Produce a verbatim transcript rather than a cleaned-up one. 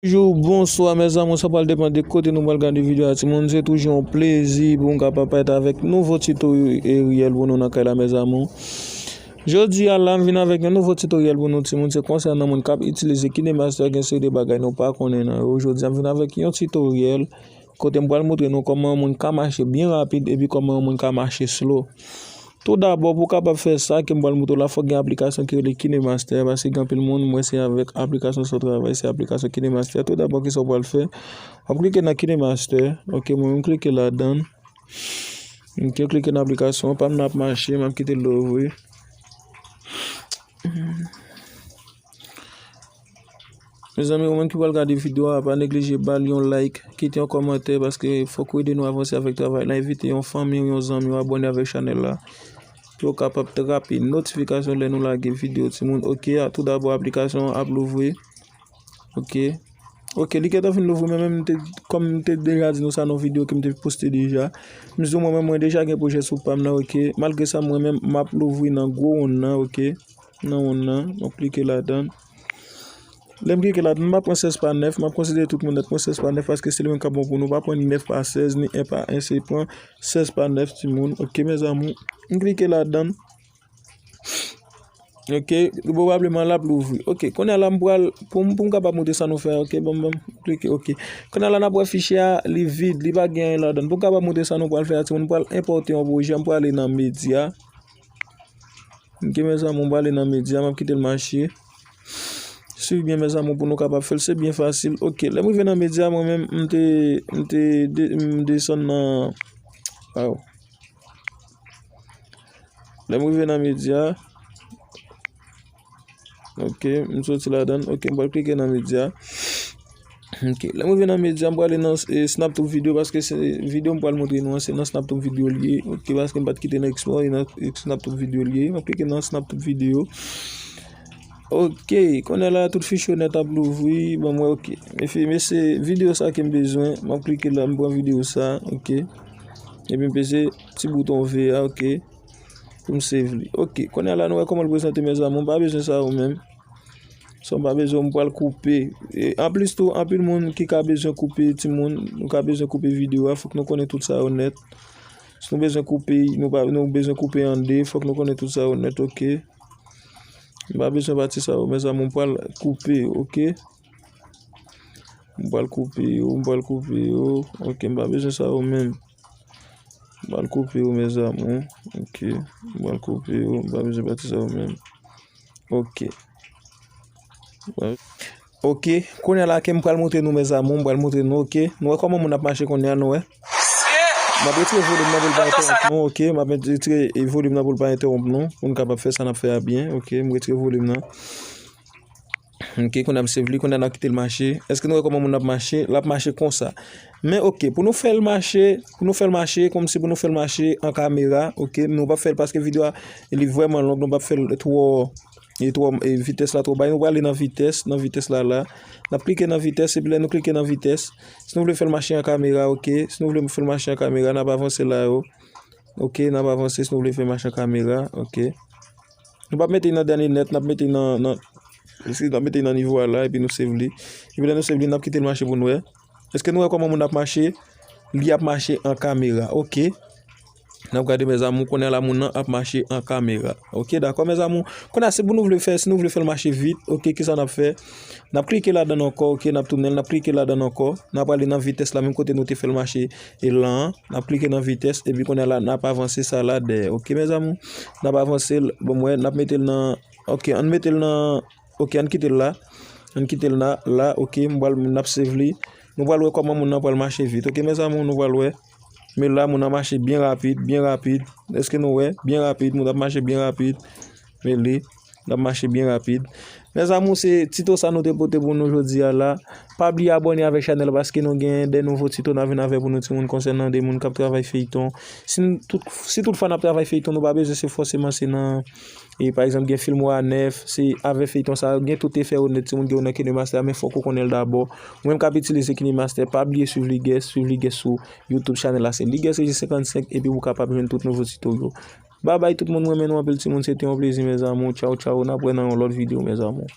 Bonjou, bonswa, mes amours, sa pral depann de kote nou pral gade videyo a, timoun. Se toujou yon plezi pou m kapab parèt avèk nouvo titoryèl pou nou nan kay la, mes amours. Jodi a la, m vin avèk yon nouvo titoryèl pou nou, timoun. Se konsènan moun k ap itilize KineMaster, gen seri de bagay nou pa konnen nan yo. Jodi a, m vin avèk yon titoryèl kote m pral montre nou kòman yon moun ka mache byen rapid epi kòman yon moun ka mache slow. Tou dabò, pou w kapab fè sa ke m pral montre w la, fòk gen aplikasyon ki rele KineMaster, paske gen anpil moun, m wè se avèk aplikasyon sa yo travay, se aplikasyon KineMaster. Tou dabò, kisa w pral fè? W ap klike nan KineMaster, ok, mwen menm klike ladan l. Ok, klike nan aplikasyon, pa m nan ap mache, m ap kite l louvri. Mezanmi, ou menm ki pral gade videyo a, pa neglije ba l yon like, kite yon kòmantè, paske fòk ou ede nou avanse avèk travay la. Envite yon fanmi w, yon zanmi w abòne avèk chanèl la, pou yo kapab trape notifikasyon lè nou lage videyo, timoun. Ok, a, tou dabò, aplikasyon an ap louvri. Ok. Ok, li gentan fin louvri, men menm m te, kòm m te deja di nou sa nan videyo ke m te poste deja. M di w mwen menm, mwen deja gen pwojè sou pa m nan, ok. Malgre sa, mwen menm, m ap louvri nan gwo wonn nan, ok. Nan wonn nan, m ap klike ladan l. Lè m klike ladan l, m pa pran sèz pa nèf, m ap konsidere tout moun nèt pran sèz pa nèf paske se li menm k ap bon pou nou. Pa pran ni nèf pa sèz, ni en pa en, se pran sèz pa nèf, timoun. Ok, mes amours, m klike ladan l. Ok, pwobableman l ap louvri. Ok, kounye a la m pral, pou m, pou m kapab montre sa nou fè, ok, bon, bon, klike, ok. Kounye a la n ap wè fichye a, li vid, li pa gen anyen ladan l. Pou m kapab montre sa nou pral fè a, timoun, m pral enpòte yon pwojè, m pral ale nan medya. Ok, mes amours, m prale nan medya, m ap kite l mache. Swiv byen, mes amours, pou nou kapab fè l. Se byen fasil. Ok, lè m rive nan medya, mwen menm, m te, m te de-, m desann nan, aw. Lè m rive nan medya, ok, m soti ladan l. Ok, m pral klike nan medya. Ok, lè m rive nan medya, m prale nan, e, Snaptube Video, paske se videyo m pral montre nou an, se nan Snaptube Video l ye. Ok, paske m pa t kite nan Explore, e nan Snaptube Video l ye. M ap klike nan Snaptube Video. Ok, kounye a la, tout fich yo nèt ap louvri. Bon, mwen, ok. Epi, men se videyo sa ke m bezwen. M ap klike la, m pran videyo sa, ok. Epi, m peze ti bouton V a, ok. Pou m save li. Ok, kounye a la, nou wè kòman l prezante, mes amours. M pa bezwen sa yo menm. Sa m pa bezwen, m pral koupe. E, anplis tou, anpil moun ki ka bezwen koupe, timoun, nou ka bezwen koupe videyo a, fòk nou konnen tout sa yo nèt. Si nou bezwen koupe, nou pa, nou bezwen koupe an de, fòk nou konnen tout sa yo nèt, ok. M pa bezwen pati sa yo, mes amours, m pral koupe, ok. M pral koupe yo, m pral koupe yo. Ok, m pa bezwen sa yo menm. M pral koupe yo, mes amours. Ok, m pral koupe yo, m pa bezwen pati sa yo menm. Ok. Ok, kounye a la ke m pral montre nou, mes amours, m pral montre nou, ok. Nou wè kòman moun ap mache kounye a, nou wè. M ap retire volim nan pou l pa entèwonp nou, ok. M ap retire volim nan pou l pa entèwonp nou, pou n kapab fè sa n ap fè a byen, ok. M retire volim nan. Ok, kounye a m save li, kounye a n ap kite l mache. Èske nou wè kòman moun ap mache? L ap mache konsa. Men ok, pou nou fè l mache, pou nou fè l mache, kòmsi pou nou fè l mache an kamera, ok, nou p ap fè l paske videyo a, li vrèman long, nou p ap fè l twò, li twò, e, vitès la twò bay. Nou prale nan vitès, nan vitès la la. N ap klike nan vitès, epi lè nou klike nan vitès, si nou vle fè l mache an kamera, ok, si nou vle fè l mache an kamera, n ap avanse la yo. Ok, n ap avanse, si nou vle fè mache an kamera, ok. Nou p ap mete nan dènye nèt, n ap mete nan, nan, eskize, n ap mete nan nivo a la, epi nou save li. Epi lè nou save li, n ap kite l mache pou nou wè. Èske nou wè kòman moun ap mache? Li ap mache an kamera, ok. N ap gade, mes amours, kounye a la moun nan ap mache an kamera. Ok, dakò, mes amours. Kounye a, se pou nou vle fè, si nou vle fè l mache vit, ok, kisa n ap fè? N ap klike ladan l ankò, ok, n ap tounen l, n ap klike ladan l ankò. N ap prale nan vitès la, menm kote nou te fè l mache e lan an. N ap klike nan vitès, epi kounye a la, n ap avanse sa la dèyè. Ok, mes amours, n ap avanse l, bon, m wè, n ap mete l nan, ok, ann mete l nan, ok, ann kite l la. Ann kite l la, la, ok, m pral, n ap save li. Nou pral wè kòman moun nan pral mache vit. Ok, mes amours, nou pral wè. Men la, moun nan mache byen rapid, byen rapid. Èske nou wè? Byen rapid, moun ap mache byen rapid. Men li, l ap mache byen rapid. Mes amours, se tito sa nou te pote pou nou jodi a la. Pa bliye abòne avèk chanèl la paske nou gen de nouvo tito n ap vin avè pou nou timoun konsènan de moun k ap travay feyton. Si n tout, si tout fwa n ap travay feyton, nou pa bezwen se fòseman se nan, e, pa egzanp, gen filmware nèf, se avè feyton sa, gen tout efè yo nèt, timoun, gen yo nan KineMaster, men fòk ou konnen l dabò. Ou menm k ap itilize KineMaster, pa bliye swiv Ligès, swiv Ligès sou YouTube, chanèl la se Ligès G senkannsenk, epi ou kapab jwenn tout nouvo tito yo. Babay tout moun, m renmen nou anpil timoun, se te yon plezi, mes amours. Tchaw, tchaw, n ap wè nan yon lòt videyo, mes amours.